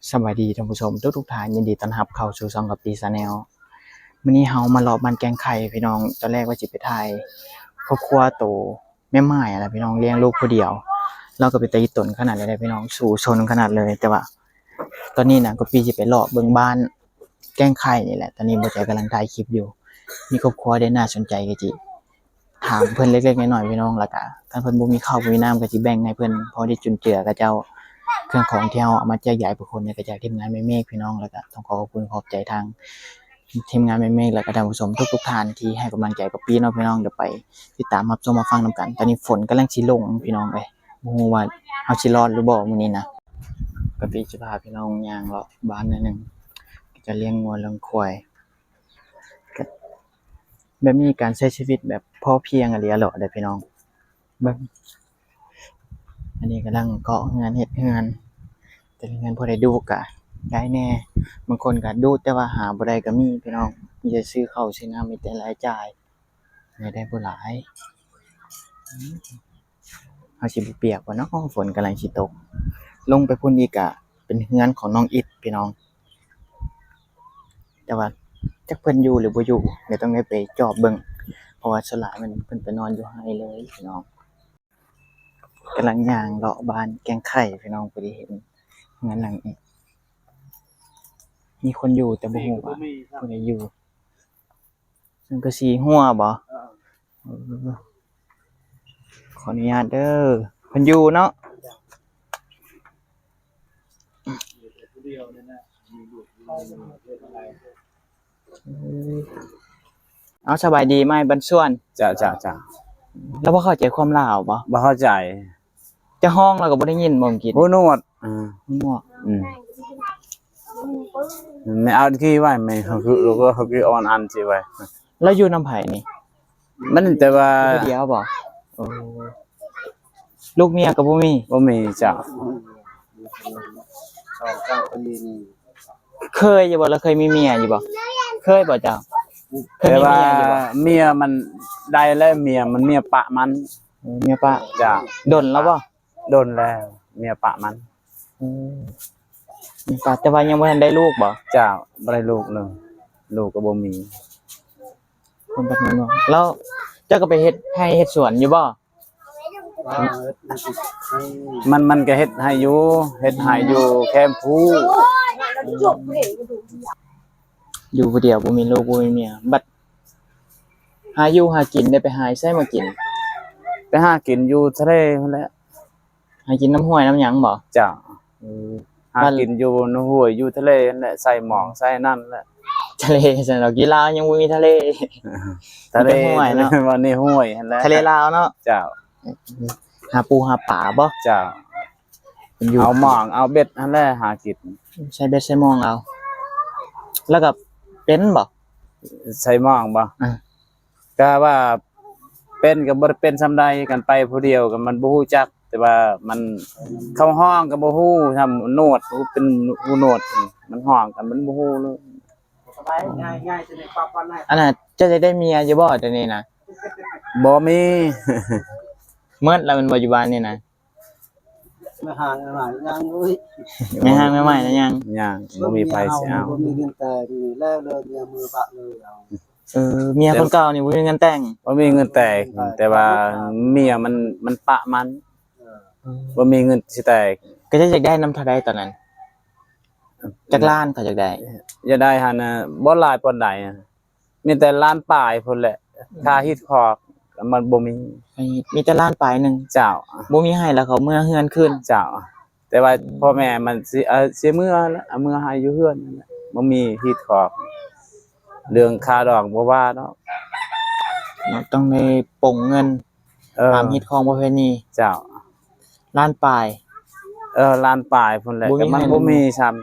ສະບາຍດີທ່ານຜູ້ຊົມທຸກໆທ່ານ, ຍິນດີຕ້ອນຮັບເຂົ້າສູ່ຊ່ອງກັບປີ Channel. ມື້ນີ້ເຮົາມາເລາະບ້ານແກ້ງໄຂ່ພີ່ນ້ອງ. ຕອນແລກວ່າຊິໄປຖ່າຍຄອບຄົວໂຕແມ່ໝ້າຍຫັ້ນນະພີ່ນ້ອງ, ລ້ຽງລູກຜູ້ດຽວ, ລາວກໍເປັນຕາອີ່ຕົນຂະໜາດເລີຍເດ້ພີ່ນ້ອງ, ສູ້ຊົນຂະໜາດເລີຍ. ແຕ່ວ່າຕອນນີ້ນະ ກໍປີຊິໄປເລາະເບິ່ງບ້ານແກ້ງໄຂ່ນີ້ແຫຼະ. ຕອນນີ້ບໍ່ໃຈກຳລັງຖ່າຍຄລິບຢູ່, ມີຄອບຄົວໄດ້ໜ້າສົນໃຈ ກໍຊິ ຖາມເພິ່ນເລັກໆນ້ອຍໆພີ່ນ້ອງ, ແລ້ວກະຄັນເພິ່ນບໍ່ມີເຂົ້າບໍ່ມີນ້ຳ ກໍຊິແບ່ງໃຫ້ເພິ່ນພໍໄດ້ຈຸນເຈືອເຂົາເຈົ້າ. ເຄື່ອງຂອງທີ່ເຮົາເອົາມາແຈກຢາຍຜູ້ຄົນນີ້ ກໍຈາກທີມງານແມ່ເມກພີ່ນ້ອງ, ແລ້ວກະຕ້ອງຂໍຂອບຄຸນຂອບໃຈທາງທີມງານແມ່ເມກ ແລ້ວກະທ່ານຜູ້ຊົມທຸກໆທ່ານທີ່ໃຫ້ກຳລັງໃຈກັບປີເນາະພີ່ນ້ອງ. ດຽວໄປຕິດຕາມຮັບຊົມຮັບຟັງນຳກັນ. ຕອນນີ້ຝົນກຳລັງຊິລົງພີ່ນ້ອງເອີຍ, ບໍ່ຮູ້ວ່າເຮົາຊິລອດຫຼືບໍ່ມື້ນີ້ນະ. ກະປີຊິພາພີ່ນ້ອງຍ່າງເລາະບ້ານໜ້ອຍໜຶ່ງ, ຈະລ້ຽງງົວລ້ຽງຄວາຍ ກະແບບມີການໃຊ້ຊີວິດແບບພໍພຽງອີ່ຫຼີເນາະເດ້ພີ່ນ້ອງ. ເບິ່ງ ອັນນີ້ກຳລັງເກາະເຮືອນເຮັດເຮືອນ, ແຕ່ເຮືອນພໍໄດ້ດູກະໄດ້ແດ່, ບາງຄົນກະດູແຕ່ວ່າຫາບໍ່ໄດ້ກະມີພີ່ນ້ອງ. ມີແຕ່ຊື້ເຂົ້າຊື້ນ້ຳ, ມີແຕ່ລາຍຈ່າຍ, ລາຍໄດ້ບໍ່ຫຼາຍ. ເຮົາຊິບໍ່ປຽກບໍ່ເນາະ, ຝົນກຳລັງຊິຕົກ. ລົງໄປພຸ້ນອີກກະເປັນເຮືອນຂອງນ້ອງອິດພີ່ນ້ອງ, ແຕ່ວ່າຈັກເພິ່ນຢູ່ຫຼືບໍ່ຢູ່ ດຽວຕ້ອງໄດ້ໄປຈອບເບິ່ງ, ເພາະວ່າສ່ວນຫຼາຍມັນ ເພິ່ນໄປນອນຢູ່ໄຮ່ເລີຍພີ່ນ້ອງ. ກຳລັງຍ່າງເລາະບ້ານແກ້ງໄຂ່ພີ່ນ້ອງ, ພໍດີເຫັນເຮືອນຫຼັງນີ້ ມີຄົນຢູ່ ແຕ່ບໍ່ຮູ້ວ່າຜູ້ໃດຢູ່. ສັງກະສີຮົ່ວບໍ່? ເອີ ຂໍອະນຸຍາດເດີ, ເພິ່ນຢູ່ເນາະ. ເອົາ ສະບາຍດີ ອ້າຍບັນຊວນ. ເຈົ້າ ເຈົ້າ ເຈົ້າ. ລາວບໍ່ເຂົ້າໃຈຄວາມລາວບໍ່? ບໍ່ເຂົ້າໃຈ. ຈະຮ້ອງລາວກໍບໍ່ໄດ້ຍິນບໍ່? ເມື່ອກີ້ ຫູໜວດ. ຫູໜວດ. ອືມ ແມ່ເອົາທີ່ໄວ້ ແມ່ເຮົາຄື ແລ້ວກໍເຮົາຄືອ່ອນອັນຊິໄວ້. ລາວຢູ່ນຳໃຜນີ້? ມັນແຕ່ວ່າ ຢູ່ຜູ້ດຽວບໍ່? ໂອ້ ລູກເມຍກໍບໍ່ມີ? ບໍ່ມີເຈົ້າ. ເຄີຍຢູ່ບໍ່? ລາວເຄີຍມີເມຍຢູ່ບໍ່? ເຄີຍບໍ່ເຈົ້າ? ເຄີຍມີເມຍຢູ່ບໍ່? ແຕ່ວ່າເມຍມັນໄດ້ແລ້ວ, ເມຍມັນ ເມຍປະມັນ. ເອີ ເມຍປະ. ເຈົ້າ. ດົນແລ້ວບໍ່? ດົນແລ້ວ ເມຍປະມັນ. ອືມ ເມຍປະ, ແຕ່ວ່າຍັງບໍ່ທັນໄດ້ລູກບໍ່? ເຈົ້າ, ບໍ່ໄດ້ລູກເລີຍ, ລູກກໍບໍ່ມີ. ຄົນປະມານນັ້ນເນາະ. ແລ້ວເຈົ້າກໍໄປເຮັດໄຮ່ເຮັດສວນຢູ່ບໍ່? ມັນ ມັນກໍເຮັດໄຮ່ຢູ່, ເຮັດໄຮ່ຢູ່ແຄມພູ. ຢູ່ຜູ້ດຽວ ບໍ່ມີລູກ ບໍ່ມີເມຍ, ບັດຫາຢູ່ຫາກິນ ໄດ້ໄປຫາໃສມາກິນ? ໄປຫາກິນຢູ່ທະເລພຸ້ນແຫຼະ. ຫາກິນນຳຫ້ວຍນຳຫຍັງບໍ່? ເຈົ້າ. ເອີ ຫາກິນຢູ່ນຳຫ້ວຍຢູ່ທະເລຫັ້ນແຫຼະ, ໃສ່ໝອງໃສ່ນັ້ນແຫຼະ. ທະເລຊັ້ນດອກ, ຢູ່ລາວຍັງບໍ່ມີທະເລ. ທະເລ ມີແຕ່ຫ້ວຍເນາະ. ວ່າໃນຫ້ວຍຫັ້ນແຫຼະ ທະເລລາວເນາະ. ເຈົ້າ. ຫາປູຫາປາບໍ່? ເຈົ້າ. ເອົາໝອງເອົາເບັດຫັ້ນແຫຼະຫາກິນ, ໃສ່ເບັດໃສ່ໝອງເອົາ. ແລ້ວກໍເປັນບໍ່? ໃສ່ໝອງບໍ່? ອາ ກະວ່າເປັນກໍບໍ່ໄດ້ເປັນສ່ຳໃດ, ກັນໄປຜູ້ດຽວກໍມັນບໍ່ຮູ້ຈັກ, ແຕ່ວ່າມັນ ເຂົາຮ້ອງກໍບໍ່ຮູ້, ທຳໜວດ ເປັນຫູໜວດ, ມັນຮ້ອງກັນມັນບໍ່ຮູ້ເລີຍ. ອັນນ່າ ເຈົ້າຈະໄດ້ເມຍຢູ່ບໍ່ດຽວນີ້ນະ? ບໍ່ມີ. ໝົດແລ້ວແມ່ນບໍ່ ຢູ່ບ້ານນີ້ນະ? ແມ່ຮ້າງໃໝ່ຍັງ ແມ່ຮ້າງໃໝ່ນະຍັງ? ຍັງ ບໍ່ມີໃຜຊິເອົາ. ບໍ່ມີເງິນແຕ່ງນີ້ແລ້ວເລີຍ, ເມຍມືປະເລີຍເອົາ. ເອີ ເມຍຄົນເກົ່ານີ້ບໍ່ມີເງິນແຕ່ງ? ບໍ່ມີເງິນແຕ່ງ, ແຕ່ວ່າເມຍມັນ ມັນປະມັນ. ເອີ ບໍ່ມີເງິນຊິແຕ່ງ. ກໍເຈົ້າຢາກໄດ້ນຳເທົ່າໃດຕອນນັ້ນ? ຈັກລ້ານເຂົາຢາກໄດ້? ຢາກໄດ້ຫັ້ນນະ ບໍ່ຫຼາຍປານໃດ, ມີແຕ່ລ້ານປາຍພຸ້ນແຫຼະ. ອືມ ຄ່າຮີດຄອກມັນບໍ່ມີ, ມີແຕ່ລ້ານປາຍໜຶ່ງ. ເຈົ້າ. ບໍ່ມີໃຫ້ແລ້ວເຂົາເມືອເຮືອນຄືນ. ເຈົ້າ. ແຕ່ວ່າ ອືມ ພໍ່ແມ່ມັນຊິ ເອີ ຊິເມືອແຫຼະ, ເອົາເມືອໃຫ້ຢູ່ເຮືອນນັ້ນແຫຼະ, ບໍ່ມີຮີດຄອກ. ເລື່ອງຄ່າດອງບໍ່ວ່າດອກ, ເນາະ ຕ້ອງໄດ້ປົງເງິນ. ເອີ ຕາມຮີດຄອງປະເພນີ. ເຈົ້າ. ລ້ານປາຍ. ເອີ ລ້ານປາຍພຸ້ນແຫຼະ, ກໍມັນບໍ່ມີຊ້ຳ.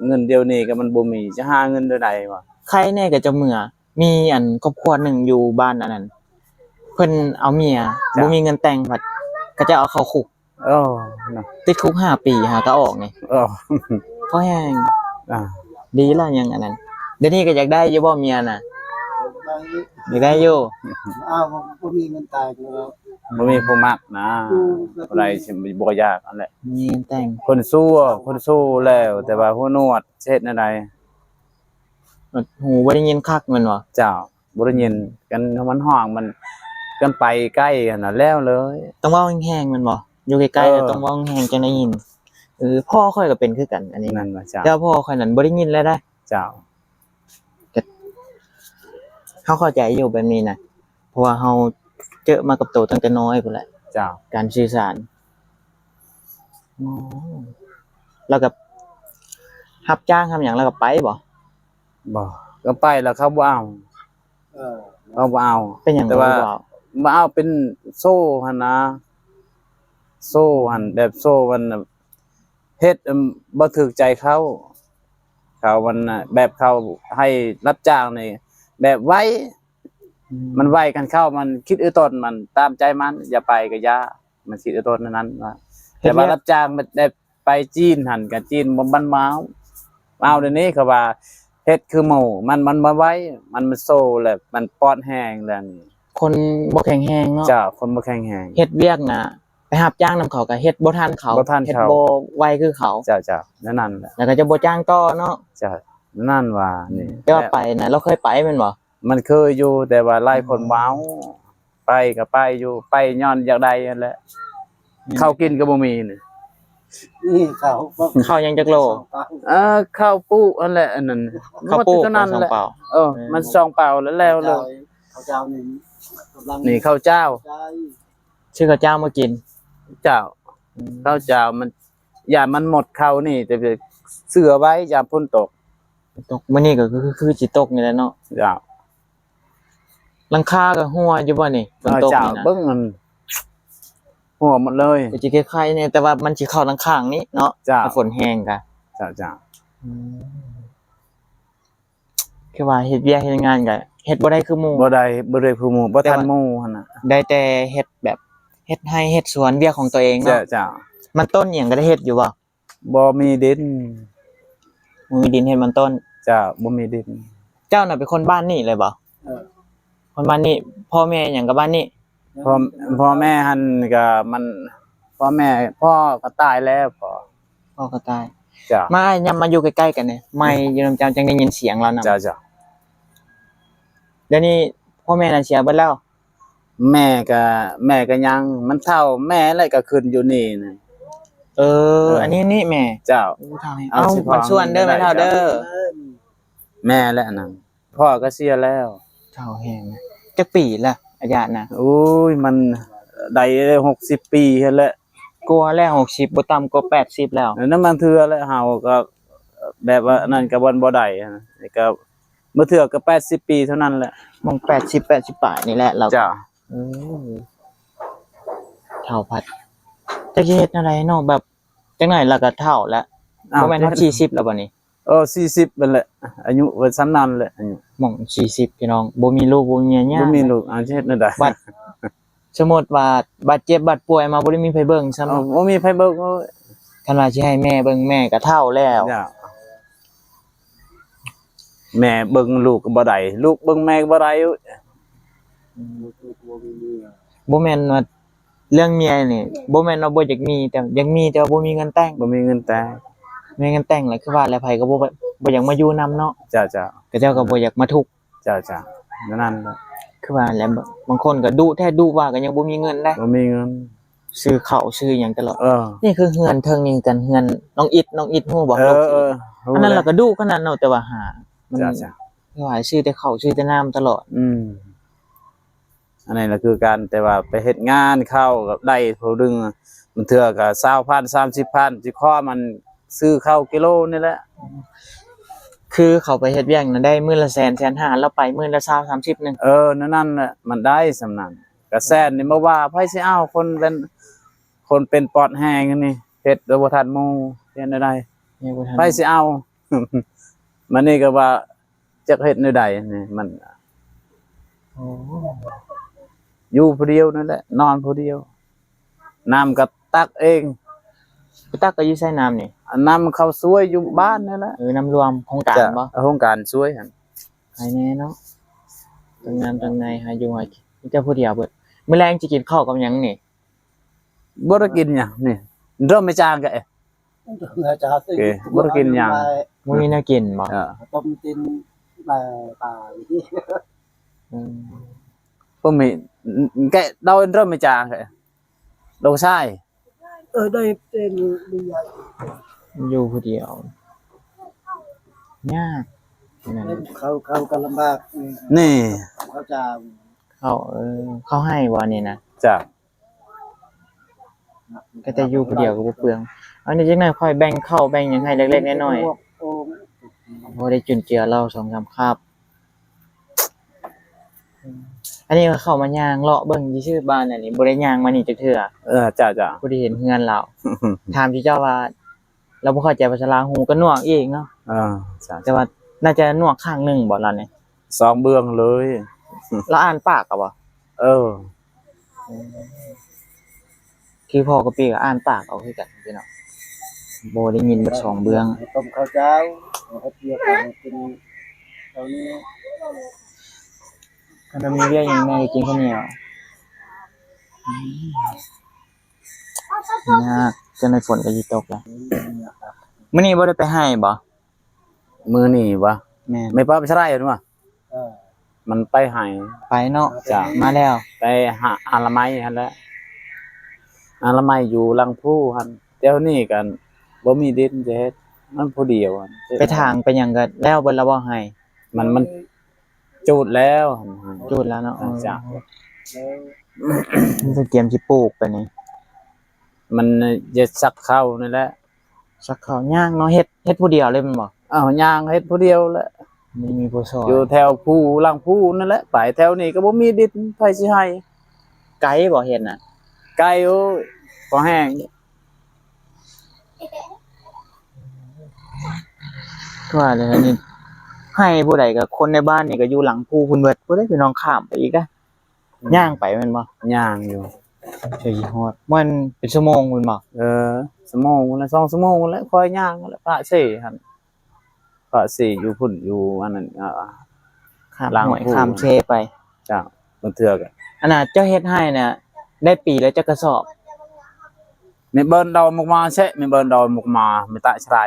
ເງິນດຽວນີ້ກໍມັນບໍ່ມີ, ຈະຫາເງິນແນວໃດວະ? ໃຄແດ່ກໍຈະເມືອ. ມີອັນຄອບຄົວໜຶ່ງຢູ່ບ້ານອັນນັ້ນ, ເພິ່ນເອົາເມຍ ເຈົ້າ ບໍ່ມີເງິນແຕ່ງ, ພັດເຂົາເຈົ້າເອົາເຂົ້າຄຸກ. ໂອ້ ເນາະ ຕິດຄຸກຫ້າປີຫາກໍອອກນີ້. ໂອ້ ພໍແຮງ. ອ່າ ດີລະຍັງອັນນັ້ນ. ດຽວນີ້ກໍຢາກໄດ້ຢູ່ບໍ່ເມຍນະ? ຢາກໄດ້ຢູ່. ອ້າວ ບໍ່ມີເງິນຕາຍແລ້ວ. ບໍ່ມີຜູ້ມັກນະ ຜູ້ໃດຊິບໍ່ຢາກຫັ້ນແຫຼະ ມີແຕ່ງ ຄົນຊົ່ວ ຄົນຊູ້ແລ້ວ ແຕ່ວ່າຫົວໜວດຊິເຮັດແນວໃດ ຫູບໍ່ໄດ້ຍິນຄັກແມ່ນບໍ່? ເຈົ້າ ບໍ່ໄດ້ຍິນ ຄັນມັນຮ້ອງ ມັນ ຄັນໄປໃກ້ຫັ້ນນະ ແລ້ວເລີຍ ຕ້ອງເວົ້າແຮງໆແມ່ນບໍ່? ຢູ່ໃກ້ໆ ເອີ ຕ້ອງເວົ້າແຮງໆ ຈັ່ງໄດ້ຍິນ ເອີ ພໍ່ຂ້ອຍກໍເປັນຄືກັນ ອັນນີ້ ແມ່ນບໍ່ເຈົ້າ? ແຕ່ພໍ່ຂ້ອຍນັ້ນບໍ່ໄດ້ຍິນເລີຍເດ້ ເຈົ້າ ກໍ ເຮົາເຂົ້າໃຈຢູ່ແບບນີ້ນະ ເພາະວ່າເຮົາເຈີມາກັບໂຕຕັ້ງແຕ່ນ້ອຍພຸ້ນແຫຼະ ເຈົ້າ ການສື່ສານ ອໍ ແລ້ວກໍຮັບຈ້າງຮັບຫຍັງ ແລ້ວກໍໄປບໍ່? ບໍ່ ກໍໄປແລ້ວເຂົາບໍ່ເອົາ ເອີ ເຂົາບໍ່ເອົາ ເປັນຫຍັງ ແຕ່ວ່າ ເຂົາບໍ່ເອົາ? ບໍ່ເອົາ ເປັນໂຊຫັ້ນນະ ໂຊຫັ້ນ ແບບໂຊມັນ ເຮັດ ອືມ ບໍ່ຖືກໃຈເຂົາ ເຂົາມັນ ແບບເຂົາໃຫ້ຮັບຈ້າງນີ້ແບບໄວ ອືມ ມັນໄວ ຄັນເຂົາມັນຄິດອີ່ຕົນມັນຕາມໃຈມັນ ຢ່າໄປກໍຢ່າ ມັນຄິດອີ່ຕົນນັ້ນວ່າ ແຕ່ວ່າຮັບຈ້າງແບບ ແບບໄປຈີນຫັ້ນ ກໍຈີນມັນບໍ່ເອົາ ເອົາດຽວນີ້ເຂົາວ່າເຮັດຄືໝູ່ ມັນ ມັນບໍ່ໄວ ມັນ ມັນໂຊແລ້ວ ມັນປອດແຮງແລ້ວນີ້ ຄົນບໍ່ແຂງແຮງເນາະ ເຈົ້າ ຄົນບໍ່ແຂງແຮງ ເຮັດວຽກນະ ໄປຮັບຈ້າງນຳເຂົາກໍເຮັດບໍ່ທັນເຂົາ ບໍ່ທັນເຂົາ ເຮັດບໍ່ໄວຄືເຂົາ ເຈົ້າໆ ແນວນັ້ນແຫຼະ ແລ້ວກໍຈະບໍ່ຈ້າງຕໍ່ເນາະ ເຈົ້າ ແນວນັ້ນວ່ານີ້ ແຕ່ວ່າໄປນະ ລາວເຄີຍໄປແມ່ນບໍ່? ມັນເຄີຍຢູ່ ແຕ່ວ່າຫຼາຍຄົນເວົ້າ ອືມ ໄປກໍໄປຢູ່ ໄປຍ້ອນຢາກໄດ້ຫັ້ນແຫຼະ ອືມ ເຂົ້າກິນກໍບໍ່ມີນີ້ ນີ້ເຂົ້າ ເຂົ້າຫຍັງຈັກໂລ? ເອີ ເຂົ້າປູກຫັ້ນແຫຼະ ອັນນັ້ນ ເຂົ້າປູກ ໝົດເທົ່ານັ້ນແຫຼະ ສອງເປົາ ເອີ ອືມ ມັນສອງເປົາແລ້ວ ແລ້ວເລີຍ ເຂົ້າເຈົ້ານີ້ ກຳລັງ ນີ້ເຂົ້າເຈົ້າ ຊື້ເຂົ້າເຈົ້າມາກິນ ເຈົ້າ ອືມ ເຂົ້າເຈົ້າມັນ ຢ້ານມັນໝົດເຂົ້ານີ້ ແຕ່ເຊື່ອໄວ້ ຢ້ານຝົນຕົກ ຝົນຕົກ ມື້ນີ້ກໍຄື ຄືຊິຕົກນີ້ແຫຼະເນາະ ເຈົ້າ ຫຼັງຄາກໍຮົ່ວຢູ່ບໍ່ນີ້? ຝົນຕົກນີ້ນະ ເຈົ້າ ເບິ່ງອັນ ຮົ່ວໝົດເລີຍ ກໍຊິໄຄໆແດ່ ແຕ່ວ່າມັນຊິເຂົ້າທາງຂ້າງນີ້ເນາະ ເຈົ້າ ຖ້າຝົນແຮງກໍ ເຈົ້າໆ ອືມ ຄືວ່າເຮັດວຽກເຮັດງານກໍເຮັດບໍ່ໄດ້ຄືໝູ່ ບໍ່ໄດ້ ບໍ່ໄດ້ຄືໝູ່ ບໍ່ທັນໝູ່ຫັ້ນນະ ໄດ້ແຕ່ເຮັດແບບເຮັດໄຮ່ເຮັດສວນ ວຽກຂອງຕົວເອງເນາະ ເຈົ້າ ເຈົ້າ ມັນຕົ້ນອີ່ຫຍັງກໍໄດ້ເຮັດຢູ່ບໍ່? ບໍ່ມີດິນ ບໍ່ມີດິນເຮັດມັນຕົ້ນ ເຈົ້າ ບໍ່ມີດິນ ເຈົ້ານະເປັນຄົນບ້ານນີ້ເລີຍບໍ່? ເອີ ຄົນບ້ານນີ້ ພໍ່ແມ່ຫຍັງກໍບ້ານນີ້ ພໍ່ ພໍ່ແມ່ຫັ້ນກໍມັນ ພໍ່ແມ່ ພໍ່ກໍຕາຍແລ້ວ ພໍ່ ພໍ່ກໍຕາຍ ເຈົ້າ ມາ ຍາມມາຢູ່ໃກ້ໆກັນນີ້ ໄມຢູ່ນຳເຈົ້າ ຈັ່ງໄດ້ຍິນສຽງລາວນຳ ເຈົ້າໆ ດຽວນີ້ພໍ່ແມ່ນັ້ນເສຍເບິດແລ້ວ? ແມ່ກໍ ແມ່ກໍຍັງ ມັນເຖົ້າ ແມ່ແຫຼະກໍຂຶ້ນຢູ່ນີ້ນະ ເອີ ເອີ ອັນນີ້ ນີ້ແມ່ ເຈົ້າ ໂອ້ ເຖົ້າແຮງ ເອົາ ເອົາ ບັກສ່ວນເດີແມ່ເຖົ້າເດີ ແມ່ແຫຼະອັນນັ້ນ ພໍ່ກໍເສຍແລ້ວ ເຖົ້າແຮງນະ ຈັກປີລະອາຍາດນະ? ໂອ້ຍ ມັນໄດ້ຫົກສິບປີຫັ້ນແຫຼະ ກວ່າແລ້ວ ຫົກສິບ ບໍ່ຕ່ຳກວ່າແປດສິບແລ້ວ ນັ້ນບາງເທື່ອແຫຼະ ເຮົາກໍແບບວ່າ ອືມ ນັ້ນກໍບໍ່ ບໍ່ໄດ້ນະ ກໍບາງເທື່ອກໍແປດສິບປີເທົ່ານັ້ນແຫຼະ ໝ່ອງແປດສິບ ແປດສິບປາຍນີ້ແຫຼະລາວ ເຈົ້າ ເອີ ເຖົ້າພັດ ຈັກຊິເຮັດແນວໃດເນາະ ແບບ ຈັກໜ້ອຍລາວກໍເຖົ້າແລ້ວ ອ້າວ ບໍ່ແມ່ນຮອດສີ່ສິບແລ້ວບໍ່ນີ້? ເອີ ສີ່ສິບນັ້ນແຫຼະ ອາຍຸວ່າສ່ຳນັ້ນແຫຼະ ອາຍຸ ໝ່ອງສີ່ສິບ ພີ່ນ້ອງ ບໍ່ມີລູກບໍ່ມີເມຍຍາກ ບໍ່ມີລູກ ເອົາ ຊິເຮັດແນວໃດ? ບັດ ສົມມຸດວ່າບາດເຈັບບາດປ່ວຍມາ ບໍ່ໄດ້ມີໃຜເບິ່ງຊ້ຳ ເອີ ບໍ່ມີໃຜເບິ່ງເລີຍ ຄັນວ່າຊິໃຫ້ແມ່ເບິ່ງ ແມ່ກໍເຖົ້າແລ້ວ ເຈົ້າ ແມ່ເບິ່ງລູກກໍບໍ່ໄດ້ ລູກເບິ່ງແມ່ກໍບໍ່ໄດ້ ອືມ ບໍ່ແມ່ນວ່າເລື່ອງເມຍນີ້ ບໍ່ແມ່ນວ່າບໍ່ຢາກມີ ແຕ່ຢາກມີ ແຕ່ວ່າບໍ່ມີເງິນແຕ່ງ ບໍ່ມີເງິນແຕ່ງ ມີເງິນແຕ່ງແລ້ວ ຄືວ່າແຫຼະ ໃຜກໍບໍ່ ບໍ່ຢາກມາຢູ່ນຳເນາະ ເຈົ້າໆ ເຂົາເຈົ້າກໍບໍ່ຢາກມາທຸກ ເຈົ້າໆ ແນວນັ້ນແຫຼະ ຄືວ່າແຫຼະ ບາງຄົນກໍດຸແທ້ດຸວ່າກໍຍັງບໍ່ມີເງິນເດ້ ບໍ່ມີເງິນ ຊື້ເຂົ້າຊື້ຫຍັງຕະຫຼອດ ເອີ ນີ້ຄືເຮືອນເທິງນີ້ກັນ ເຮືອນນ້ອງອິດ ນ້ອງອິດຮູ້ບໍ່? ເອີ ເອີ ຮູ້ ອັນນັ້ນລະກໍດຸຂະໜາດເນາະ ແຕ່ວ່າຫາ ມັນ ເຈົ້າໆ ຄືວ່າຊື້ແຕ່ເຂົ້າຊື້ແຕ່ນ້ຳຕະຫຼອດ ອືມ ອັນນີ້ລະຄືກັນ ແຕ່ວ່າໄປເຮັດງານເຂົ້າກໍໄດ້ຜູ້ໜຶ່ງ ບາງເທື່ອກໍຊາວພັນ ສາມສິບພັນ ຊິຂໍມັນຊື້ເຂົ້າກິໂລນີ້ແຫຼະ ຄືເຂົາໄປເຮັດວຽກນະ ໄດ້ມື້ລະແສນ ແສນຫ້າ ລາວໄປມື້ລະຊາວ ສາມສິບໜຶ່ງ ເອີ ແນວນັ້ນແຫຼະ ມັນໄດ້ສ່ຳນັ້ນ ກະແສນນີ້ບໍ່ວ່າ ໃຜຊິເອົາ ຄົນເປັນ ຄົນເປັນປອດແຮງນີ້ ເຮັດແລ້ວບໍ່ທັນໝູ່ ເຮັດແນວໃດ ຍັງບໍ່ທັນ ໃຜຊິເອົາ ບາດນີ້ກໍວ່າ ຈັກເຮັດແນວໃດນີ້ ມັນ ໂອ້ ຢູ່ຜູ້ດຽວນັ້ນແຫຼະ ນອນຜູ້ດຽວ ນ້ຳກໍຕັກເອງ ໄປຕັກກໍຢູ່ໃສນ້ຳນີ້? ນ້ຳເຂົ້າຊ່ວຍຢູ່ບ້ານນັ້ນແຫຼະ ເອີ ນ້ຳລວມໂຄງການບໍ່? ໂຄງການຊ່ວຍຫັ້ນ ໃຜແນ່ເນາະ ທັງນ້ຳທັງໃນຫາຢູ່ຫາກິນ ມີແຕ່ຜູ້ດຽວເບິດ ມື້ແລງຊິກິນເຂົ້າກັບຫຍັງນີ້? ບໍ່ໄດ້ກິນຫຍັງນີ້ ເລີ່ມໄປຈາງກະ ເອີ ບໍ່ໄດ້ກິນຫຍັງ ບໍ່ມີແນວກິນບໍ່? ເອີ ຕົ້ມຕີນປາ ປາ ອືມ ບໍ່ມີ ແກະເດົາເລີ່ມໄປຈາງກະ ລົງຊາຍ ເອີ ໄດ້ເຕັມຢູ່ຜູ້ດຽວ ຍາກ ເຂົາ ເຂົາກໍລຳບາກ ນີ້ ເຂົາຈາງ ເຂົາ ເອີ ເຂົາໃຫ້ບໍ່ນີ້ນະ? ຈ້າ ກໍແຕ່ຢູ່ຜູ້ດຽວກໍບໍ່ເປືອງ ອັນນີ້ຈັກໜ້ອຍຂ້ອຍແບ່ງເຂົ້າແບ່ງຫຍັງໃຫ້ເລັກໆນ້ອຍໆ ພໍໄດ້ຈຸນເຈືອເຮົາສອງສາມຄາບ. ອັນນີ້ກໍເຂົ້າມາຍ່າງເລາະເບິ່ງຊື່ໆ ບ້ານອັນນີ້ ບໍ່ໄດ້ຍ່າງມານີ້ຈັກເທື່ອ. ເອີ ຈ້າໆ ບໍ່ໄດ້ເຫັນເຮືອນລາວ. ຖາມເຈົ້າວ່າ ລາວບໍ່ເຂົ້າໃຈພາສາລາວ ຫູກໍໜວກອີກເນາະ. ເອີ ຈ້າໆ ແຕ່ວ່າໜ້າຈະໜວກຂ້າງໜຶ່ງບໍ່ລາວນີ້? ສອງເບື້ອງເລີຍ. ລາວອ່ານປາກກໍບໍ່? ເອີ ຄືພໍ່ກັບປີ້ກໍອ່ານປາກເອົາຄືກັນພີ່ນ້ອງ ບໍ່ໄດ້ຍິນເບິດສອງເບື້ອງ. ຕົ້ມເຂົ້າເຈົ້າ ເຮັດວຽກໃຫ້ກິນເທົ່ານີ້ ຄັນວ່າມີວຽກຫຍັງແດ່ກໍກິນເຂົ້າໜຽວ. ອືມ ຍາກ ຈັ່ງໃດຝົນກໍຊິຕົກແລ້ວ. ມື້ນີ້ບໍ່ໄດ້ໄປໄຮ່ບໍ່? ມື້ນີ້ຫວາ? ແມ່ນ ແມ່ປ້າໄປສະໄລຫັ້ນຫວາ? ເອີ ມັນໄປໄຮ່ ໄປເນາະ. ຈ້າ ມາແລ້ວ ໄປຫາອະນາໄມຫັ້ນແຫຼະ ອະນາໄມຢູ່ຫຼັງພູຫັ້ນ. ແຖວນີ້ກໍບໍ່ມີດິນຈະເຮັດ ມັນຜູ້ດຽວຫັ້ນ. ໄປຖາງໄປຫຍັງກໍແລ້ວເບິດແລ້ວບໍ່ໄຮ່? ມັນ ມັນຈູດແລ້ວ ຈູດແລ້ວເນາະ. ເອີ ຈ້າ ມັນກະກຽມຊິປູກໄປນີ້ ມັນຈະສັກເຂົ້ານີ້ແຫຼະ. ສັກເຂົ້າ ຍ່າງເນາະ ເຮັດ ເຮັດຜູ້ດຽວເລີຍແມ່ນບໍ່? ເອົາ ຍ່າງເຮັດຜູ້ດຽວແຫຼະ ບໍ່ມີຜູ້ຊ່ອຍ. ຢູ່ແຖວພູ ຫຼັງພູນັ້ນແຫຼະ ໄປແຖວນີ້ກໍບໍ່ມີດິນ ໃຜຊິໄຮ່? ໄກບໍ່ເຮັດນະ? ໄກ ໂອ້ຍ ພໍແຮງ. ວ່າແລ້ວນີ້ ໄຮ່ຜູ້ໃດກໍຄົນໃນບ້ານນີ້ກໍຢູ່ຫຼັງພູພຸ້ນເບິດ ຜູ້ໃດພີ່ນ້ອງຂ້າມໄປອີກນະ. ອືມ ຍ່າງໄປແມ່ນບໍ່? ຍ່າງຢູ່ ເຈົ້າຊິຮອດ ມັນເປັນຊົ່ວໂມງພຸ້ນບໍ່? ເອີ ຊົ່ວໂມງພຸ້ນລະ ສອງຊົ່ວໂມງພຸ້ນລະ ຄ່ອຍຍ່າງຫັ້ນລະ ພະເຊຫັ້ນ ພະເຊຢູ່ພຸ້ນ ຢູ່ອັນນັ້ນ ເອີ ຂ້າມຫ້ວຍຂ້າມເຊໄປ. ເຈົ້າ ບາງເທື່ອກໍ ອັນນ່າ ເຈົ້າເຮັດໄຮ່ນະ ໄດ້ປີລະຈັກກະສອບ? ມີເບິ່ນດອກໝາກມາແຊະ ມີເບິ່ນດອກໝາກມາ ມີຕະຊະໄລ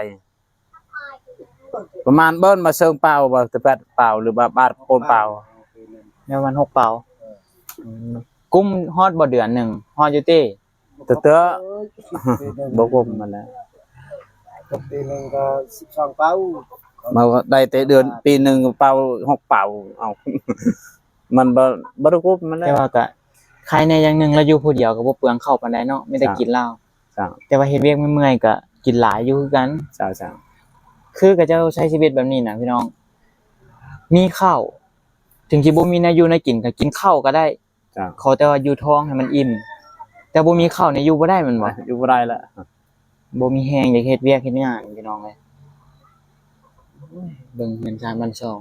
ປະມານເບິ່ນມາເຊີງເປົ່າບໍ່ ແຕ່ແປດເປົ່າ ຫຼືວ່າບາດໂປນເປົ່າ ແນວມັນຫົກເປົ່າ. ອືມ ກຸ້ມຮອດບໍ່ເດືອນໜຶ່ງ? ຮອດຢູ່ຕິ ເຕີໆ ບໍ່ກຸ້ມມັນແຫຼະ ປີໜຶ່ງກໍສິບສອງເປົ່າ ມາໄດ້ແຕ່ເດືອນ ປີໜຶ່ງເປົ່າ ຫົກເປົ່າ ເອົາ ມັນບໍ່ ບໍ່ໄດ້ກຸ້ມມັນແຫຼະ. ແຕ່ວ່າກະໄຄແດ່ຢ່າງໜຶ່ງ ລາວຢູ່ຜູ້ດຽວກໍບໍ່ເປືອງເຂົ້າປານໃດເນາະ ມີແຕ່ກິນລາວ. ເຈົ້າ ແຕ່ວ່າເຮັດວຽກເມື່ອຍໆ ກໍກິນຫຼາຍຢູ່ຄືກັນ. ເຈົ້າໆ ຄືເຂົາເຈົ້າໃຊ້ຊີວິດແບບນີ້ນະພີ່ນ້ອງ ມີເຂົ້າ ເຖິງຊິບໍ່ມີແນວຢູ່ແນວກິນ ກໍກິນເຂົ້າກໍໄດ້. ເຈົ້າ ຂໍແຕ່ວ່າຢູ່ທ້ອງໃຫ້ມັນອີ່ມ ແຕ່ບໍ່ມີເຂົ້ານີ້ຢູ່ບໍ່ໄດ້ແມ່ນບໍ່? ຢູ່ບໍ່ໄດ້ລະ ບໍ່ມີແຮງຢາກເຮັດວຽກເຮັດງານພີ່ນ້ອງເອີຍ. ເບິ່ງເຮືອນຊານບ້ານຊ່ອງ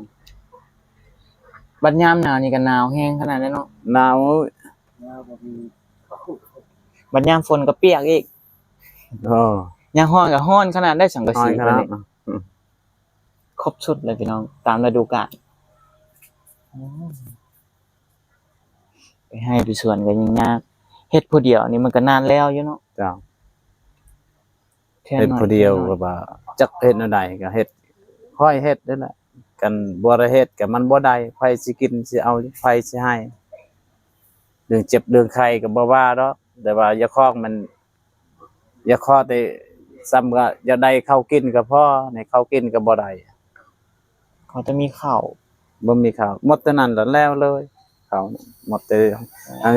ບັດຍາມໜາວນີ້ກໍໜາວແຮງຂະໜາດນັ້ນເນາະ. ໜາວ ບັດຍາມຝົນກໍປຽກອີກ. ເອີ ຍາມຮ້ອນກໍຮ້ອນຂະໜາດໄດ້ ສັງກະສີ ຮ້ອນຂະໜາດ ບັດນີ້ ອືມ ຄົບຊຸດເລີຍພີ່ນ້ອງ ຕາມລະດູການ. ໂອ້ ໄປໄຮ່ໄປສວນກໍຍັງຍາກ ເຮັດຜູ້ດຽວນີ້ມັນກໍນານແລ້ວຢູ່ເນາະ. ເຈົ້າ ເຮັດຜູ້ດຽວກໍວ່າຈັກເຮັດແນວໃດກໍເຮັດ ຄ່ອຍເຮັດນັ້ນແຫຼະ ຄັນບໍ່ໄດ້ເຮັດກໍມັນບໍ່ໄດ້ ໃຜຊິກິນຊິເອົາ ໃຜຊິໃຫ້ ເລື່ອງເຈັບເລື່ອງໄຂ້ກໍບໍ່ວ່າດອກ ແຕ່ວ່າຢາກຂອງມັນ ຢາກຂໍແຕ່ສ່ຳວ່າຢາກໄດ້ເຂົ້າກິນກໍພໍ ໃນເຂົ້າກິນກໍບໍ່ໄດ້. ຂໍແຕ່ມີເຂົ້າ ບໍ່ມີເຂົ້າ ໝົດແຕ່ນັ້ນລະແລ້ວເລີຍ ເຂົ້າໝົດແຕ່ ອັນ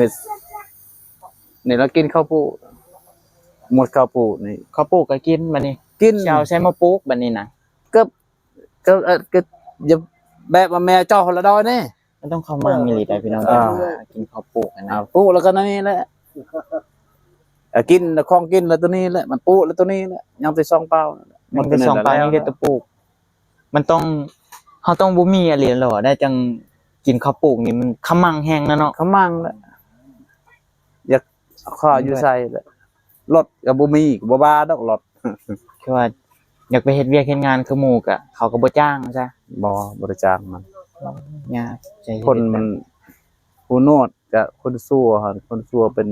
ນີ້ລະກິນເຂົ້າປູກ ໝົດເຂົ້າປູກນີ້ ເຂົ້າປູກກໍກິນບັດນີ້ ກິນ ຊິເອົາໃສມາປູກບັດນີ້ນະ ກໍ ກໍ ກໍ ຢ່າ ແບບວ່າແມ່ເຈາະຫົວລະດອຍນີ້ ມັນຕ້ອງເຂົ້າມັງອີ່ຫຼີໄດ໋ພີ່ນ້ອງ ເອີ ກິນເຂົ້າປູກຫັ້ນນະ ປູກແລ້ວກໍນັ້ນນີ້ແຫຼະ ເອົາກິນແລ້ວ ຂອງກິນແລ້ວໂຕນີ້ແຫຼະ ມັນປູກແລ້ວໂຕນີ້ແຫຼະ ຍັງແຕ່ສອງເປົາ ມັນເປັນສອງເປົາ ຍັງແຕ່ໂຕປູກ ມັນຕ້ອງ ເຮົາຕ້ອງບໍ່ມີອີ່ຫຼີແລ້ວໄດ໋ ຈັ່ງກິນເຂົ້າປູກນີ້ ມັນຂະມັງແຮງນະເນາະ ຂະມັງແຫຼະ ຢາກຂໍຢູ່ໃສລະ ລົດກໍບໍ່ມີ ບໍ່ວ່າດອກລົດ ຄືວ່າຢາກໄປເຮັດວຽກເຮັດງານຄືໝູ່ ກໍເຂົາກໍບໍ່ຈ້າງຊະ ບໍ່ ບໍ່ໄດ້ຈ້າງມັນ ຍາກໃຈ ຄົນມັນ ຜູ້ນວດກະຄົນຊົ່ວຫັ້ນ ຄົນຊົ່ວເປັນ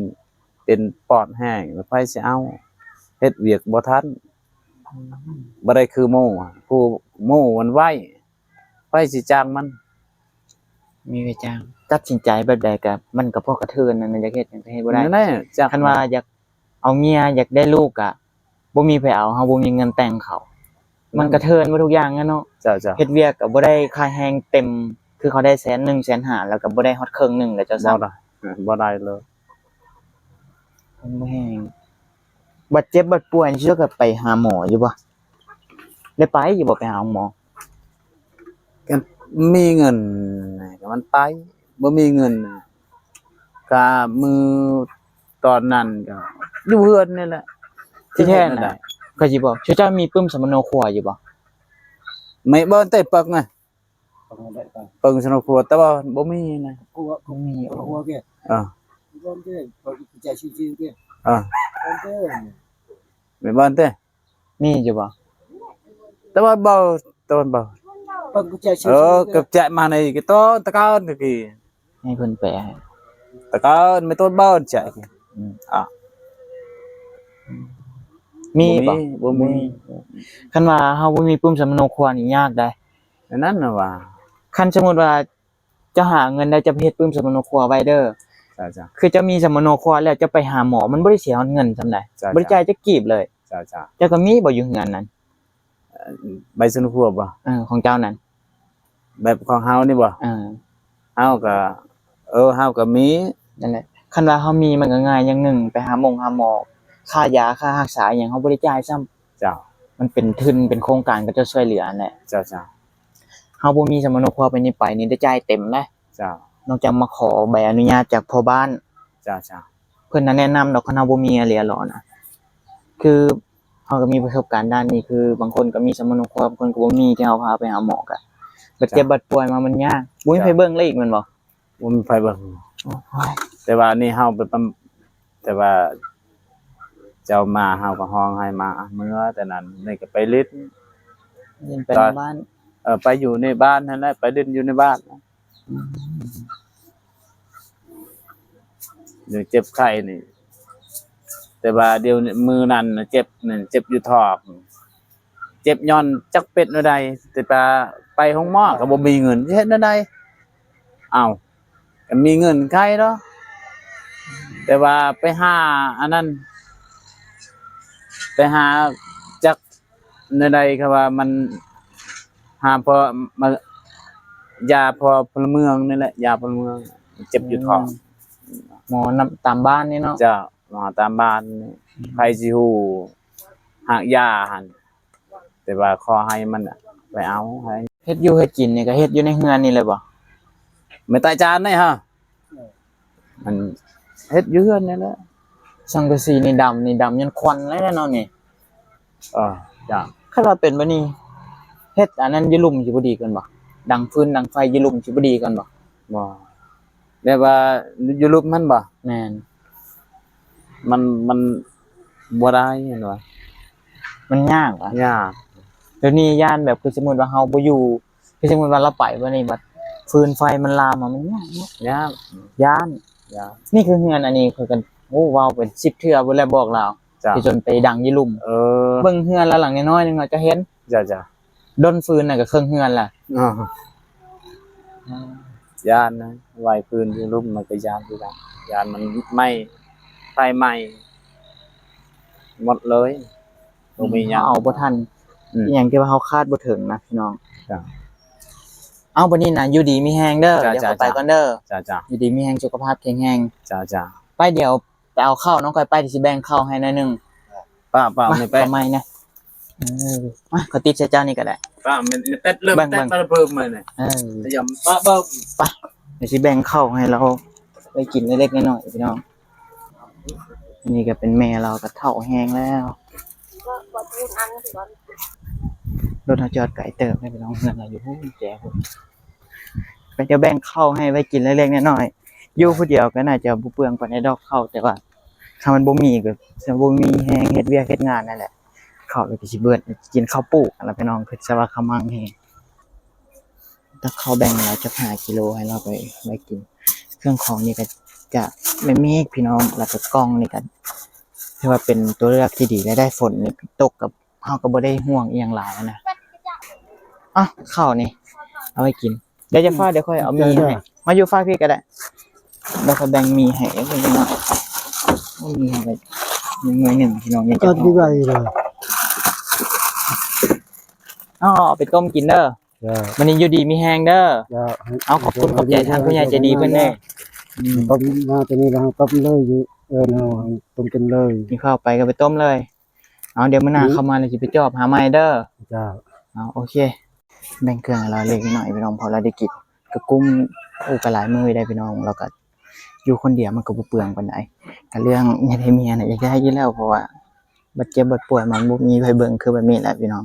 ເປັນປອດແຫ້ງ ແລ້ວໃຜຊິເອົາ ເຮັດວຽກບໍ່ທັນ ອືມ ບໍ່ໄດ້ຄືໝໍ ຜູ້ໝໍມັນໄວ ໃຜຊິຈ້າງມັນ ມີໄວຈ້າງ ຕັດສິນໃຈແບບໃດກະ ມັນກະພໍກະເທີນນັ້ນນະ ຢາກເຮັດຫຍັງກະເຮັດບໍ່ໄດ້ ນັ້ນແຫຼະ ຄັນວ່າຢາກ ເອົາເມຍ ຢາກໄດ້ລູກກະບໍ່ມີໃຜເອົາ ເຮົາບໍ່ມີເງິນແຕ່ງເຂົາ ມັນກະເທີນເບິດທຸກຢ່າງຫັ້ນເນາະ ເຈົ້າໆ ເຮັດວຽກກະບໍ່ໄດ້ຄ່າແຮງເຕັມ ຄືເຂົາໄດ້ແສນໜຶ່ງ ແສນຫ້າ ແລ້ວກະບໍ່ໄດ້ຮອດເຄິ່ງໜຶ່ງເດ້ເຈົ້າ ບໍ່ໄດ້ ເອີ ບໍ່ໄດ້ເລີຍ ຄົນບໍ່ແຮງ ບາດເຈັບບາດປ່ວຍ ເຈົ້າກະໄປຫາໝໍຢູ່ບໍ່? ໄດ້ໄປຢູ່ບໍ່ ໄປຫາໂຮງໝໍ? ກະມີເງິນກະມັນໄປ ບໍ່ມີເງິນກະມື້ຕອນນັ້ນກະຢູ່ເຮືອນນີ້ແຫຼະ ທີ່ແທ້ນະ ຂ້ອຍຊິບອກ ເຈົ້າມີປຶ້ມສຳມະໂນຄົວຢູ່ບໍ່? ແມ່ນບໍ່ ແຕ່ເປິກນະ ເປິກສຳມະໂນຄົວ ແຕ່ວ່າບໍ່ມີນະ ບໍ່ມີ ເອີ ແມ່ນບໍ່ແຕ່ ມີຢູ່ບໍ່? ແຕ່ວ່າບໍ່ ແຕ່ວ່າບໍ່ ເອີ ເກີບແຈະມາໃນກະຕອນຕະກອນຕະກີ້ ໃຫ້ເພິ່ນແປໃຫ້ ຕະກອນແມ່ນຕົ້ນບໍ່ແຈະ ອືມ ອາ ມີບໍ່? ບໍ່ມີ ບໍ່ມີ ບໍ່ມີ ຄັນວ່າເຮົາບໍ່ມີປຶ້ມສຳມະໂນຄົວນີ້ຍາກໃດ໋ ອັນນັ້ນນະວ່າ ຄັນສົມມຸດວ່າ ເຈົ້າຫາເງິນໄດ້ ເຈົ້າໄປເຮັດປຶ້ມສຳມະໂນຄົວໄວ້ເດີ ເຈົ້າໆ ຄືເຈົ້າມີສຳມະໂນຄົວແລ້ວ ເຈົ້າໄປຫາໝໍ ມັນບໍ່ໄດ້ເສຍຮອດເງິນສ່ຳໃດ ເຈົ້າໆ ບໍ່ໄດ້ຈ່າຍຈັກກີບເລີຍ ເຈົ້າໆ ເຈົ້າກະມີບໍ່ຢູ່ເຮືອນນັ້ນ? ເອີ ໃບສຳມະໂນຄົວບໍ່? ເອີ ຂອງເຈົ້ານັ້ນ ແບບຂອງເຮົານີ້ບໍ່? ເອີ ເຮົາກະ ເອີ ເຮົາກະມີ ນັ້ນແຫຼະ ຄັນວ່າເຮົາມີມັນກະງ່າຍຢ່າງໜຶ່ງ ໄປຫາໝົງຫາໝໍ ຄ່າຢາ ຄ່າຮັກສາອີ່ຫຍັງ ເຮົາບໍ່ໄດ້ຈ່າຍຊ້ຳ ເຈົ້າ ມັນເປັນທຶນ ເປັນໂຄງການເຂົາເຈົ້າຊ່ວຍເຫຼືອຫັ້ນແຫຼະ ເຈົ້າໆ ເຮົາບໍ່ມີສຳມະໂນຄົວໄປນີ້ ໄປນີ້ໄດ້ຈ່າຍເຕັມເດ້ ເຈົ້າ ນອກຈາກມາຂໍໃບອະນຸຍາດຈາກພໍ່ບ້ານ ເຈົ້າໆ ເພິ່ນນະແນະນຳດອກ ຄັນເຮົາບໍ່ມີອີ່ຫຼີນະ ຄືເຮົາກະມີປະສົບການດ້ານນີ້ ຄືບາງຄົນກະມີສຳມະໂນຄົວ ບາງຄົນກະບໍ່ມີ ທີ່ເຮົາພາໄປຫາໝໍກະ ບາດເຈັບບາດປ່ວຍມາມັນຍາກ ບໍ່ມີໃຜເບິ່ງເລີຍອີກແມ່ນບໍ່? ບໍ່ມີໃຜເບິ່ງ ໂອ້ຍ ແຕ່ວ່າອັນນີ້ເຮົາໄປປຳ ແຕ່ວ່າເຈົ້າມາເຮົາກະຮ້ອງໄຫ້ມາ ເມືອແຕ່ນັ້ນ ນີ້ກະໄປຫຼິ້ນ ຫຼິ້ນໄປນຳບ້ານ ເອີ ໄປຢູ່ໃນບ້ານຫັ້ນແຫຼະ ໄປຫຼິ້ນຢູ່ໃນບ້ານ ອືມ ເລື່ອງເຈັບໄຂ້ນີ້ ແຕ່ວ່າດຽວນີ້ ມື້ນັ້ນນະເຈັບນັ້ນ ເຈັບຢູ່ທ້ອງ ເຈັບຍ້ອນຈັກເປັນແນວໃດ ແຕ່ວ່າໄປໂຮງໝໍກະບໍ່ມີເງິນ ຊິເຮັດແນວໃດ? ເອົ້າ ກະມີເງິນໄຄເນາະ ແຕ່ວ່າໄປຫາອັນນັ້ນ ໄປຫາຈັກແນວໃດ ເຂົາວ່າມັນ ຫາພໍມາ ຢາພໍພົນລະເມືອງນີ້ແຫຼະ ຢາພົນລະເມືອງ ເຈັບຢູ່ທ້ອງ ໝໍນຳຕາມບ້ານນີ້ເນາະ ເຈົ້າ ໝໍຕາມບ້ານນີ້ ໃຜຊິຮູ້ຮາກຢາຫັ້ນ ແຕ່ວ່າຂໍໃຫ້ມັນໄປເອົາໃຫ້ ເຮັດຢູ່ເຮັດກິນນີ້ກະເຮັດຢູ່ໃນເຮືອນນີ້ເລີຍບໍ່? ແມ່ນຕາຈານນີ້ຫະ ມັນເຮັດຢູ່ເຮືອນນີ້ແຫຼະ ສັງກະສີນີ້ດຳ ນີ້ດຳຍ້ອນຄວັນແລ້ວເນາະນີ້ ເອີ ຈ້າ ຄັນວ່າເປັນແບບນີ້ ເຮັດອັນນັ້ນຢູ່ລຸ່ມຊິບໍ່ດີກວ່າບໍ່? ດັງຟືນດັງໄຟຢູ່ລຸ່ມຊິບໍ່ດີກວ່າບໍ່? ບໍ່ ແບບວ່າຢູ່ລຸ່ມຫັ້ນບໍ່? ແມ່ນ ມັນ ມັນບໍ່ໄດ້ຫັ້ນວ່າ ມັນຍາກຫວາ? ຍາກ ດຽວນີ້ຢ້ານແບບ ຄືສົມມຸດວ່າເຮົາບໍ່ຢູ່ ຄືສົມມຸດວ່າລາວໄປບາດນີ້ ບາດຟືນໄຟມັນລາມມາ ມັນຍາກເນາະ ຍາກ ຢ້ານ ຢ້ານ ນີ້ຄືເຮືອນອັນນີ້ ຂ້ອຍກະ ໂອ້ ເວົ້າເປັນສິບເທື່ອພຸ້ນແຫຼະບອກລາວ ເຈົ້າ ທີ່ຈົນໄປດັງຢູ່ລຸ່ມ ເອີ ເບິ່ງເຮືອນລາວຫຼັງນ້ອຍໆໜຶ່ງເນາະ ຈະເຫັນ ເຈົ້າໆ ດົນຟືນນະກະເຄິ່ງເຮືອນລະ ອໍ ຢ້ານນະ ໄຫວ້ຟືນຢູ່ລຸ່ມມັນກະຢ້ານຄືກັນ ຢ້ານມັນໄໝ້ ໄຟໄໝ້ໝົດເລີຍ ບໍ່ມີຫຍັງ ເຮົາເອົາບໍ່ທັນ ອືມ ອີ່ຫຍັງທີ່ວ່າເຮົາຄາດບໍ່ເຖິງນະພີ່ນ້ອງ ເຈົ້າ ເອົາ ບາດນີ້ນະ ຢູ່ດີມີແຮງເດີ ເຈົ້າ ດຽວຂ້ອຍໄປກ່ອນເດີ ເຈົ້າໆ ຢູ່ດີມີແຮງ ສຸຂະພາບແຂງແຮງ ເຈົ້າໆ ໄປ ດຽວໄປເອົາເຂົ້າ ນ້ອງຂ້ອຍໄປ ດຽວຊິແບ່ງເຂົ້າໃຫ້ໜ້ອຍໜຶ່ງ ປ້າ ປ້າ ມາ ນີ້ໄປ ເຂົ້າໃໝ່ນະ ເອີ ມາ ຂ້ອຍຕິດໃສ່ເຈົ້ານີ້ກະໄດ້ ປ້າ ມັນ ມັນແຕັດເລີ່ມ ແຕັດມາເພີ່ມມານີ້ ເອີ ໄປ ດຽວຊິແບ່ງເຂົ້າໃຫ້ລາວໄວ້ກິນເລັກໆນ້ອຍໆ ພີ່ນ້ອງ ນີ້ກະເປັນແມ່ລາວກະເຖົ້າແຮງແລ້ວ ລົດເຮົາຈອດໄກເຕີບເລີຍພີ່ນ້ອງ ເຮືອນລາວຢູ່ພຸ້ນແຈພຸ້ນ ກະຈະແບ່ງເຂົ້າໃຫ້ໄວ້ກິນເລັກໆນ້ອຍໆ ຢູ່ຜູ້ດຽວກະໜ້າຈະບໍ່ເປືອງປານໃດດອກເຂົ້າ ແຕ່ວ່າ ຖ້າມັນບໍ່ມີກະ ຖ້າບໍ່ມີແຮງເຮັດວຽກເຮັດງານຫັ້ນແຫຼະ ເຂົ້າກະຊິເບິດ ກິນເຂົ້າປູກຫັ້ນລະພີ່ນ້ອງ ຄືຊະວ່າເຂົາມັກແຮງ ຕັກເຂົ້າແບ່ງລາວຈັກຫ້າກິໂລໃຫ້ລາວໄປໄວ້ກິນ ເຄື່ອງຂອງນີ້ກໍຈະແມ່ນເມກພີ່ນ້ອງ ແລ້ວກໍກ່ອງນີ້ກໍຖືວ່າເປັນຕົວເລືອກທີ່ດີ ແລະໄດ້ຝົນນີ້ຕົກກັບເຮົາກໍບໍ່ໄດ້ຫ່ວງອີ່ຫຍັງຫຼາຍນະ. ອາ ເຂົ້ານີ້ເອົາໄວ້ກິນ ດຽວຈະຟ້າວ ດຽວຂ້ອຍເອົາໝີ່ໃຫ້ ມາຢູ່ຟ້າວພີ້ກໍໄດ້ ດຽວຂ້ອຍແບ່ງໝີ່ໃຫ້ເອຟຊີເນາະ. ໂອ້ ໝີ່ໃຫ້ໄປໜ່ວຍໜຶ່ງພີ່ນ້ອງ ຍັງຈະ ກໍດີໄວເດີ. ເອົາໄປຕົ້ມກິນເດີ. ເຈົ້າ ມື້ນີ້ຢູ່ດີມີແຮງເດີ. ເຈົ້າ ເອົາ ຂອບຄຸນຂອບໃຈທາງຜູ້ໃຫຍ່ໃຈດີເພິ່ນເດີ. ອືມ ຕົ້ມມາຕົວນີ້ແລ້ວເຮົາຕົ້ມເລີຍຢູ່ ເອີ ເຮົາຕົ້ມກິນເລີຍ. ກິນເຂົ້າໄປກໍໄປຕົ້ມເລີຍ. ເອົາ ດຽວມື້ໜ້າເຂົ້າມາແລ້ວຊິໄປຈອບຫາໃໝ່ເດີ. ເຈົ້າ ເອົາ ໂອເຄ ແບ່ງເຄື່ອງໃຫ້ລາວເລັກນ້ອຍພີ່ນ້ອງ ພໍລາວໄດ້ກິນ ກໍກຸ້ມ ໂອ້ ກໍຫຼາຍມື້ຢູ່ໄດ໋ພີ່ນ້ອງ. ລາວກໍຢູ່ຄົນດຽວມັນກໍບໍ່ເປືອງປານໃດ ກໍເລື່ອງເຮັດໃຫ້ເມຍນະ ຢາກໄດ້ຢູ່ແລ້ວ ເພາະວ່າບາດເຈັບບາດປ່ວຍມັນບໍ່ມີໃຜເບິ່ງ ຄືແບບນີ້ແຫຼະພີ່ນ້ອງ.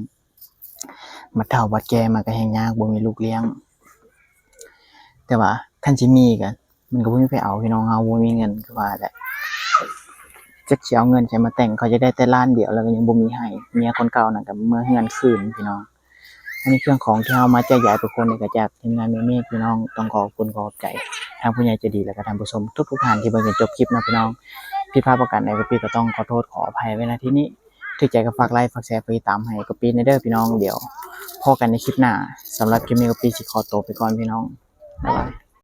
ບັດເຖົ້າບັດແກ່ມາກໍແຮ່ງຍາກ ບໍ່ມີລູກລ້ຽງ. ແຕ່ວ່າຄັນຊິມີກໍມັນກໍບໍ່ມີໃຜເອົາພີ່ນ້ອງ ເຮົາບໍ່ມີເງິນ ຄືວ່າແຫຼະ ຈັກຊິເອົາເງິນໃສມາແຕ່ງ. ເຂົາຢາກໄດ້ແຕ່ລ້ານດຽວ ແລ້ວກໍຍັງບໍ່ມີໃຫ້ ເມຍຄົນເກົ່ານັ້ນກໍເມືອເຮືອນຄືນພີ່ນ້ອງ. ອັນນີ້ເຄື່ອງຂອງທີ່ເຮົາມາແຈກຢາຍທຸກຄົນນີ້ ກໍຈາກທີມງານແມ່ເມກພີ່ນ້ອງ. ຕ້ອງຂໍຂອບຄຸນຂອບໃຈທາງຜູ້ໃຫຍ່ໃຈດີ ແລ້ວກໍທ່ານຜູ້ຊົມທຸກໆທ່ານທີ່ເບິ່ງຈົນຈົບຄລິບເນາະພີ່ນ້ອງ. ຜິດພາດປະການໃດກໍປີກໍຕ້ອງຂໍໂທດຂໍອະໄພໄວ້ ນະ ທີ່ນີ້. ຖືກໃຈກໍຝາກໄລ ຝາກແຊ ຝາກຕິດຕາມໃຫ້ກໍປີແດ່ເດີພີ່ນ້ອງ. ດຽວພໍ້ກັນໃນຄລິບໜ້າ. ສຳລັບຄລິບນີ້ກໍປີຊິຂໍໂຕໄປກ່ອນພີ່ນ້ອງ. ບາຍບາຍ.